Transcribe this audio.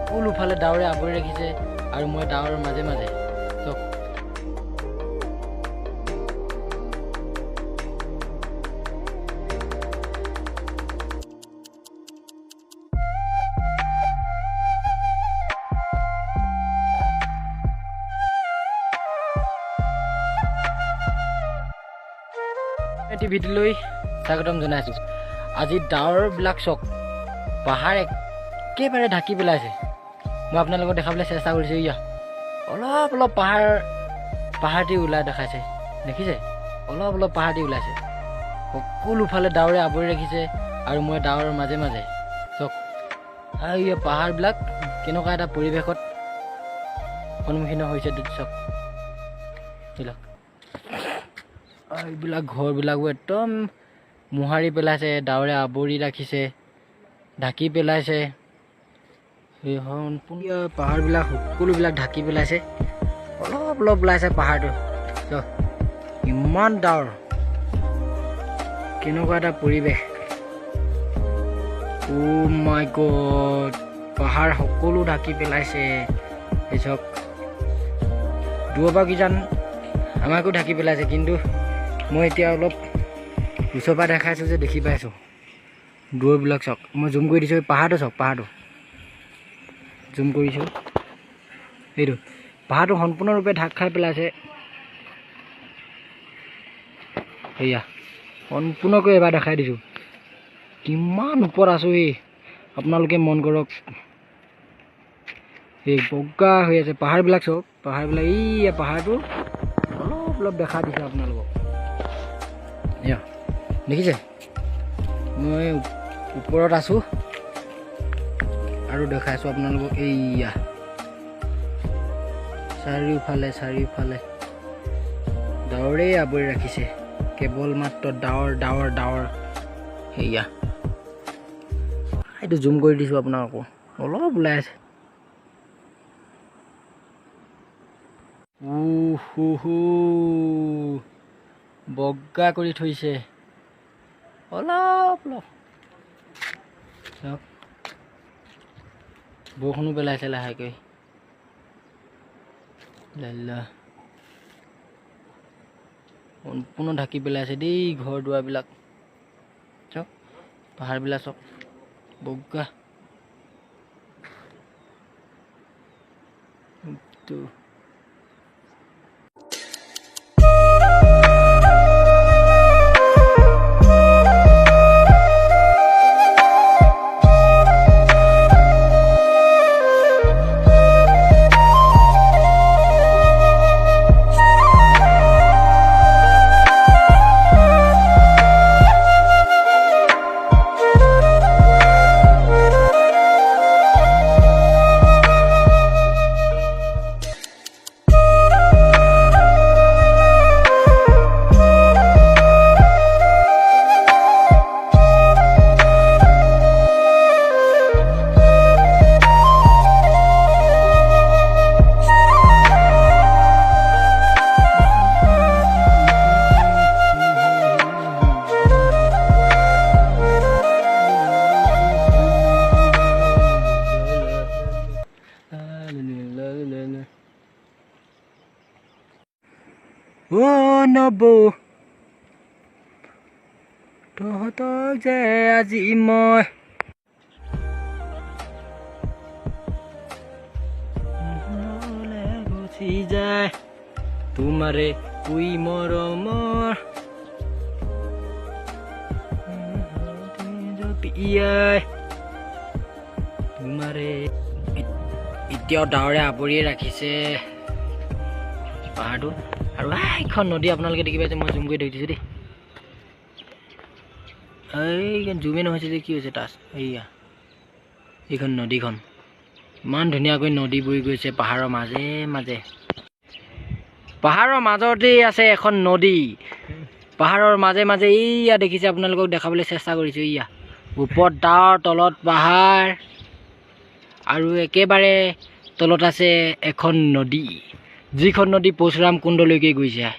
সকলোফালে ডাৱৰে আৱৰি ৰাখিছে আৰু মই ডাৱৰৰ মাজে মাজে চাওক। এটি ভিডিঅ'লৈ স্বাগতম জনাইছোঁ। আজি ডাৱৰবিলাক চাওক, পাহাৰ একেবাৰে ঢাকি পেলাইছে। মই আপোনালোকক দেখাবলৈ চেষ্টা কৰিছোঁ। ইয়া অলপ অলপ পাহাৰটি ওলাই দেখাইছে, দেখিছে? অলপ অলপ পাহাৰটি ওলাইছে। সকলোফালে ডাৱৰে আৱৰি ৰাখিছে আৰু মই ডাৱৰৰ মাজে মাজে চাওক। আৰু এই পাহাৰবিলাক কেনেকুৱা এটা পৰিৱেশত সন্মুখীন হৈছে চাওক। এইবিলাক এইবিলাক ঘৰবিলাকো একদম মোহাৰি পেলাইছে, ডাৱৰে আৱৰি ৰাখিছে, ঢাকি পেলাইছে। সেই সম্পূৰ্ণ পাহাৰবিলাক সকলোবিলাক ঢাকি পেলাইছে। অলপ অলপ ওলাইছে পাহাৰটো। চাওক, ইমান ডাৱৰ, কেনেকুৱা এটা পৰিৱেশ। অ' মাই গড, পাহাৰ সকলো ঢাকি পেলাইছে। এই চাওক, দূৰৰ পৰা কিজান আমাকো ঢাকি পেলাইছে, কিন্তু মই এতিয়া অলপ ওচৰৰ পৰা দেখাইছোঁ যে দেখি পাইছোঁ দূৰবিলাক চাওক। মই জুম কৰি দিছোঁ, পাহাৰটো চাওক, পাহাৰটো জুম কৰিছোঁ। এইটো পাহাৰটো সম্পূৰ্ণৰূপে ঢাক খাই পেলাইছে। সেয়া সম্পূৰ্ণকৈ এবাৰ দেখাই দিছোঁ কিমান ওপৰত আছোঁ। এই আপোনালোকে মন কৰক, এই বগা হৈ আছে পাহাৰবিলাক চাওক। পাহাৰবিলাক, এইয়া পাহাৰটো অলপ অলপ দেখা দিছোঁ আপোনালোকক। এয়া দেখিছে, মই ওপৰত আছোঁ আৰু দেখাইছোঁ আপোনালোকক। এইয়া চাৰিওফালে চাৰিওফালে ডাৱৰেই আৱৰি ৰাখিছে, কেৱল মাত্ৰ ডাৱৰ ডাৱৰ ডাৱৰ। সেয়া এইটো জুম কৰি দিছোঁ আপোনালোকক, অলপ ওলাই আছে। উহু, বগা কৰি থৈছে অলপ অলপ। চাওক, বৰষুণো পেলাইছে লাহেকৈ। লাল্লা সম্পূৰ্ণ ঢাকি পেলাইছে দেই ঘৰ দুৱাৰবিলাক। চাওক পাহাৰবিলাক চাওক, বগা। এইটো অ' নবৌ, তহঁতক যে আজি মই গুচি যায়, তোমাৰে উই মৰমৰ জপিয়াই তোমাৰে। এতিয়াও ডাৱৰে আৱৰিয়ে ৰাখিছে পাহাৰটো। আৰু এইখন নদী আপোনালোকে দেখি পাইছে, মই জুম কৰি দেখি দিছোঁ দেই। এইখন জুমেই নহৈছে যে কি হৈছে টাচ। এইয়া এইখন নদীখন ইমান ধুনীয়াকৈ নদী বৈ গৈছে পাহাৰৰ মাজে মাজে। পাহাৰৰ মাজতেই আছে এখন নদী, পাহাৰৰ মাজে মাজে। এইয়া দেখিছে, আপোনালোকক দেখাবলৈ চেষ্টা কৰিছোঁ। এইয়া ওপৰত ডাৱৰ, তলত পাহাৰ, আৰু একেবাৰে তলত আছে এখন নদী, যিখন নদী পৰশুৰাম কুণ্ডলৈকে গৈছে।